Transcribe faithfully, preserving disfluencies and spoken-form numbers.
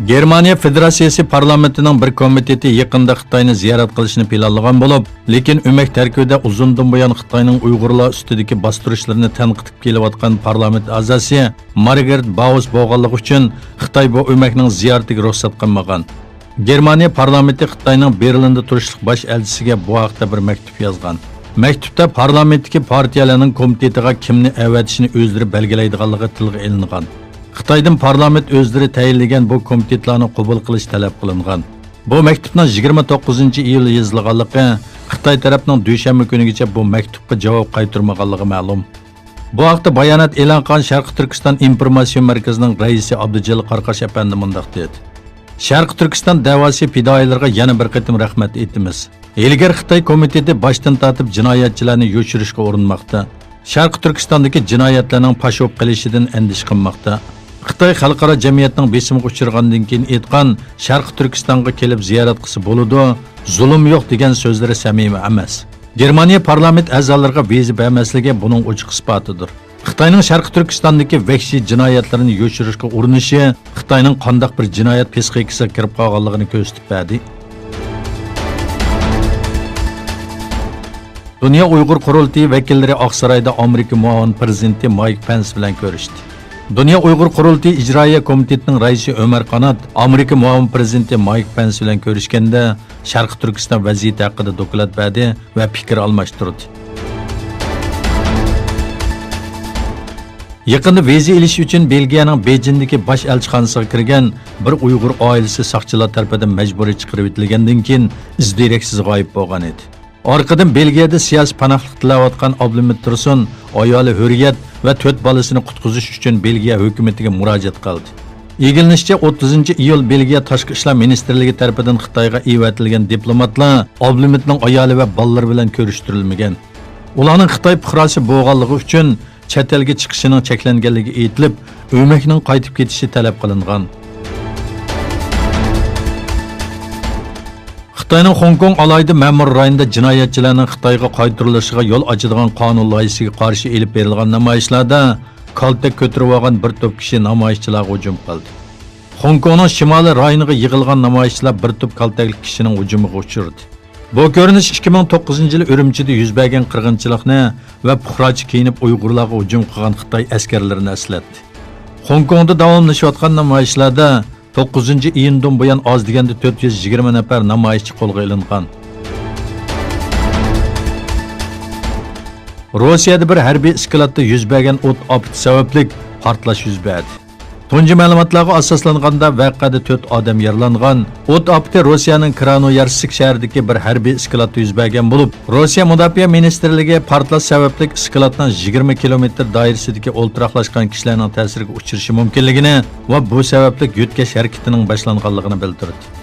گېرمانىيە فېدېراتسىيەسى پارلامېنتىنىڭ بىر كومىتېتى يېقىندا خىتاينى زىيارەت قىلىشنى پىلانلىغان بولۇپ، لېكىن ئۆمەك تەركىبىدە ئۇزۇندىن بۇيان خىتاينىڭ ئۇيغۇرلار ئۈستىدىكى باستۇرۇشلىرىنى تەنقىد قىلىپ كېلىۋاتقان پارلامېنت ئەزاسى مارگارېت باۋۇس بولغانلىقى ئۈچۈن خىتاي بۇ ئۆمەكنىڭ زىيارىتىگە رۇخسەت قىلمىغان. گېرمانىيە پارلامېنتى خىتاينىڭ بېرلىندا تۇرۇشلۇق باش ئەلچىسىگە بۇ ھەقتە بىر مەكتۇپ يازغان. مەكتۇپتا پارلامېنتتىكى پارتىيەلەرنىڭ كومىتېتىغا كىمنى ئەۋەتىشىنى ئۆزلىرى بەلگىلەيدىغانلىقى تىلغا ئېلىنغان. خىتايدىن پارلامېنت ئۆزلىرى تەيىنلىگەن بۇ كومىتېتلارنى قوبۇل قىلىش تەلەپ قىلىنغان. بۇ مەكتۇپنىڭ يىگىرمە توققۇزىنچى ئىيۇل يېزىلغانلىقى، خىتاي تەرەپنىڭ دۈشەنبە كۈنىگىچە بۇ مەكتۇپقا جاۋاب قايتۇرمىغانلىقى مەلۇم. بۇ ھەقتە بايانات ئېلان قىلغان شەرقىي تۈركىستان ئىنفورماتسىيە مەركىزىنىڭ رەئىسى ئابدۇجېلىل قارقاش ئەپەندى مۇنداق دېدى: شەرقىي تۈركىستان دەۋاسى پىدائىيلىرىغا يەنە بىر قېتىم رەھمەت ئېيتىمىز. ھىيلىگەر خىتاي كومىتېتى باشتىن تارتىپ جىنايەتچىلەرنى يوشۇرۇشقا ئۇرۇنماقتا. شەرقىي تۈركىستاندىكى جىنايەتلەرنىڭ پاش بولۇپ قېلىشىدىن ئەندىشە قىلماقتا. خىتاي خەلقئارا جەمئىيەتنىڭ بېسىمىغا ئۇچرىغاندىن كېيىن ئېيتقان، شەرقىي تۈركىستانغا كېلىپ زىيارەت قىلسا بولىدۇ، زۇلۇم يوق دېگەن سۆزلىرى سەمىمىي ئەمەس. گېرمانىيە پارلامېنت ئەزالىرىغا ۋىزا بەرمەسلىكى بۇنىڭ ئوچۇق ئىسپاتىدۇر. خىتاينىڭ شەرقىي تۈركىستاندىكى ۋەھشىي جىنايەتلىرىنى يوشۇرۇشقا ئۇرۇنۇشى خىتاينىڭ قانداق بىر جىنايەت پىسخىكىسىغا كىرىپ قالغانلىقىنى كۆرسىتىپ بەردى. دۇنيا ئۇيغۇر قۇرۇلتىيى ۋەكىللىرى ئاقسارايدا ئامېرىكا مۇئاۋىن پىرېزىدېنتى مايك پەنس بىلەن كۆرۈشتى. دۇنيا ئۇيغۇر قۇرۇلتىيى ئىجرائىيە كومىتېتىنىڭ رەئىسى ئۆمەر قانات ئامېرىكا مۇئاۋىن پىرېزىدېنتى مايك پەنس بىلەن كۆرۈشكەندە، شەرقىي تۈركىستان ۋەزىيىتى ھەققىدە دوكلات بەردى ۋە پىكىر ئالماشتۇردى. يېقىندا ۋىزا ئېلىش ئۈچۈن بېلگىيەنىڭ بېيجىڭدىكى باش ئەلچىخانىسىغا كىرگەن بىر ئۇيغۇر ئائىلىسى ساقچىلار تەرىپىدىن مەجبۇرىي چىقىرىۋېتىلگەندىن كېيىن، ئىز دېرەكسىز غايىب بولغان ئىدى. ئارقىدىن بېلگىيەدە سىياسىي پاناھلىق تىلەۋاتقان ئابلىمىت تۇرسۇن ئايالى ھۆرىيەت ۋە تۆت بالىسىنى قۇتقۇزۇش ئۈچۈن بېلگىيە ھۆكۈمىتىگە مۇراجىئەت قىلدى. ئىگىلىنىشىچە، ئوتتۇزىنچى ئىيۇل بېلگىيە تاشقى ئىشلار مىنىستىرلىكى تەرىپىدىن خىتايغا ئېۋەتىلگەن دىپلوماتلار ئابلىمىتنىڭ ئايالى ۋە بالىلىرى بىلەن كۆرۈشتۈرۈلمىگەن. ئۇلارنىڭ خىتاي پۇقراسى بولغانلىقى ئۈچۈن چەت ئەلگە چىقىشىنىڭ چەكلەنگەنلىكى ئېيتىلىپ، ئۆمەكنىڭ قايتىپ كېتىشى تەلەپ قىلىنغان. خىتاينىڭ خوڭكوڭ ئالاھىدە مەمۇرىي رايونىدا جىنايەتچىلەرنىڭ خىتايغا قايتۇرۇلۇشىغا يول ئاچىدىغان قانۇن لايىھىسىگە قارشى ئېلىپ بېرىلغان نامايىشلاردا كالتەك كۆتۈرۈۋالغان بىر توپ كىشى نامايىشچىلارغا ھۇجۇم قىلدى. خوڭكوڭنىڭ شىمالىي رايونىغا يىغىلغان نامايىشچىلار بىر توپ كالتەكلىك كىشىنىڭ ھۇجۇمىغا ئۇچرىدى. بۇ كۆرۈنۈش ئىككى مىڭ توققۇزىنچى يىلى ئۈرۈمچىدە يۈز بەرگەن قىرغىنچىلىقنى ۋە پۇقراچە كىيىنىپ ئۇيغۇرلارغا ھۇجۇم قىلغان خىتاي ئەسكەرلىرىنى ئەسلەتتى. خوڭكوڭدا داۋاملىشىۋاتقان نامايىشلاردا توققۇزىنچى ئىيۇندىن بۇيان ئاز دېگەندە تۆت يۈز يىگىرمە نەپەر نامايىشچى قولغا ئېلىنغان. روسىيەدە بىر ھەربىي ئىسكىلاتتا يۈز بەرگەن ئوت ئاپىتى سەۋەبلىك پارتلاش يۈز بەردى. تۇنجى مەلۇماتلارغا ئاساسلانغاندا، ۋەقەدە تۆت ئادەم يارىلانغان. ئوت ئاپىتى روسىيەنىڭ كرانويارسك شەھىرىدىكى بىر ھەربىي ئىسكىلاتتا يۈز بەرگەن بولۇپ، روسىيە مۇداپىئە مىنىستىرلىكى پارتلاش سەۋەبلىك ئىسكىلاتنىڭ يىگىرمە كىلومېتىر دائىرىسىدىكى ئولتۇراقلاشقان كىشىلەرنىڭ تەسىرگە ئۇچرىشى مۇمكىنلىكىنى ۋە بۇ سەۋەبلىك يۆتكەش ھەرىكىتىنىڭ باشلانغانلىقىنى بىلدۈردى.